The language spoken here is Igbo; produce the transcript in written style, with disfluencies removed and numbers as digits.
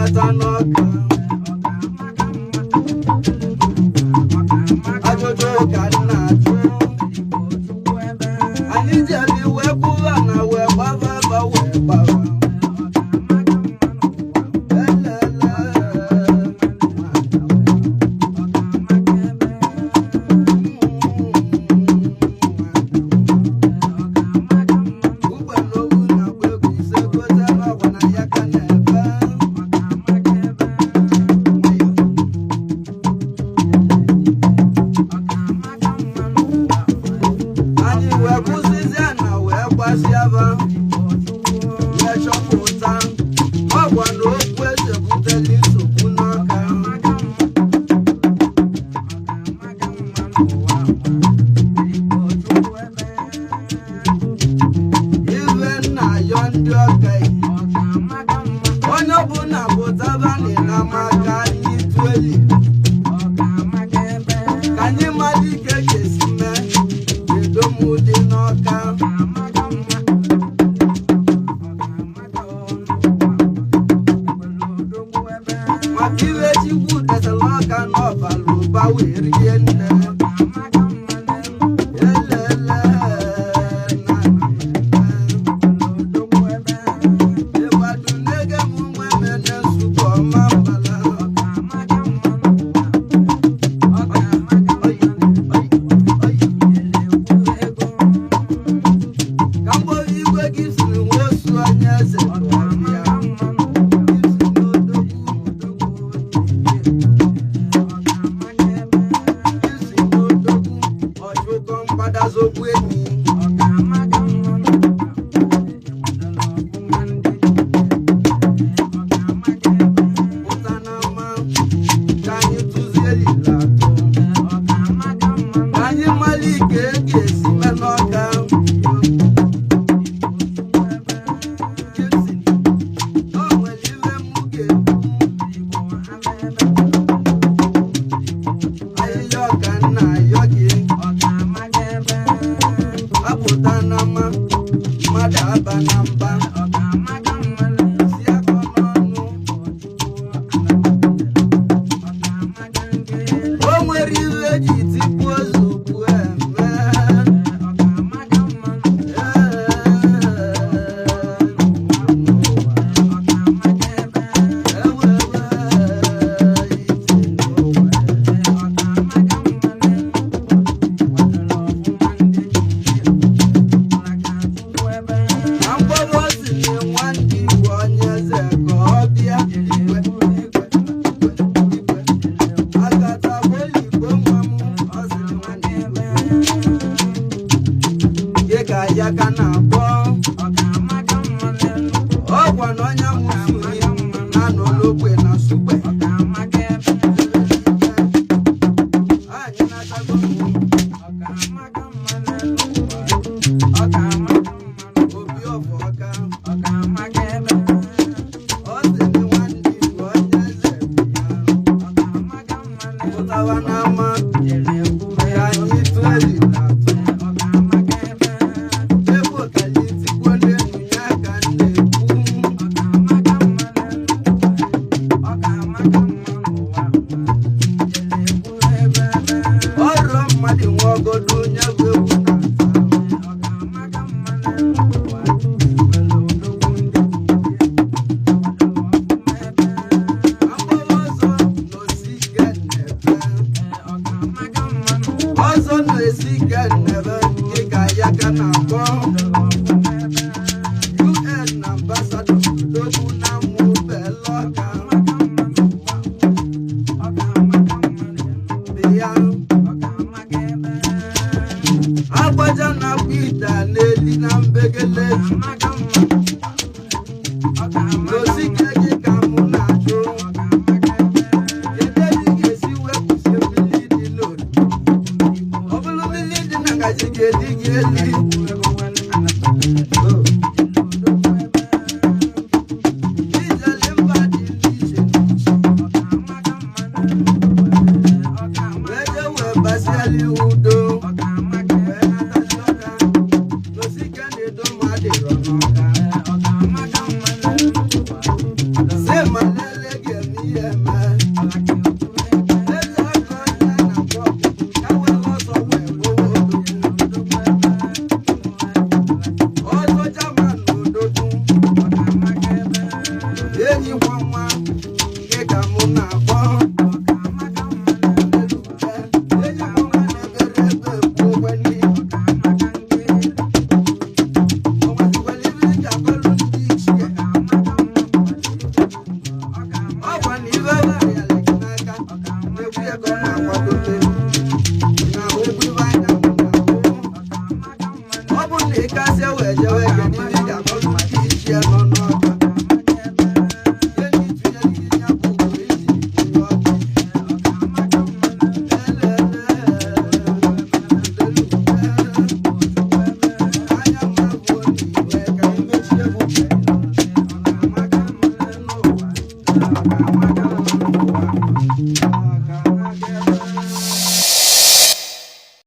nata n'ọka. Ajụjụ ka m na-ajụ. Anyị jeli wee kwụba na wee gbaba ebe wee gbaba. Elele. Ụgbọelu na-agba egwu ise gote ebe agwa na ya ka na-ebe. Anyị wee kwụsịzie na wee gbasịaba wee chọpụta ọgwa na okwu eze butela nsogbu n'ọka. Ibe nna ayọ ndị ọka onye ọbụla pụtabani na maka anyị tụeli ka anyị mara ike ga-esi mee edomụdị n'ọka. Maka iwe Chukwu desara ọka n'ọbara ụba wee rie nne. Elele na ịgbadu n'ege m nwe mene nsukwu ọma mbala. Ka mgbọrọ igwe gị siri nwe osu onye eze ka ọ bịa. Gị si n'odogwu, gị si n'odogwu, ọchụkọ mgbadazogbu enyi. Pụta n'ama ka anyị tụzie lila atọ. Ka anyị mara ike e ga-esi mee n'ọka. Gibson, o nwere iwe mụ ga-ekwu. Ahịhịa ọka nna ayọ gị. Apụta n'ama, mmadụ aba na mba. Si akọ n'ọnụ. O nwere iwe eji tikpu ozugbo eme. Na mkpọrọ o si na nwanne Igwe onye eze ka ọ bịa igwe igwe igwe akata gboligbo nwa m ọ sị nwanne Igwe gị ka ya ka na-akpọ ọgwa na onye mụsuri na nọ n'ogbe na sugbe. Anyị natago obi ọfọ ọka. Ọ sị na nwanne Igwe onye eze ya pụtawa n'ama ka anyị tụọ elila atụ. Ebe ụtalị tikpuo n'elu ya ka m na-ekwu. Ọrụ mmadụ nwe ọgọdụ onye bụ egwu na-ata. Mkpụrụ ọzọ na-esi ike n'ebe. Ọzọ na-esi ike n'ebe gị ka ya ka na-akpọ. UN ambassador Odogwu na Mụbelọka. Bịa. Agbaja na-akpụ ite a na-eli na mbegele. N'osike gị ka mụ na-ajụ. Kedu ebe ị ga-esi wepụsị mmiri dị n'otu? Ọ bụrụ mmiri dị na ngaji ga-edi gị eli. Ijele mba dị n'iche n'iche. Wee jee wee gbasiali udo. Wee natazi ọka. N'osike na-edo m adịrọ n'ọka. Sị ma lelee. Ga-ejewe, kedu ife ị ga-akọlụ ndị ichie nọ n'ọka? Ihe ndị tụnyere gị ya bụ ugo iji bunye ọjị. Anya mma bụ n'igwe ka emechie bụ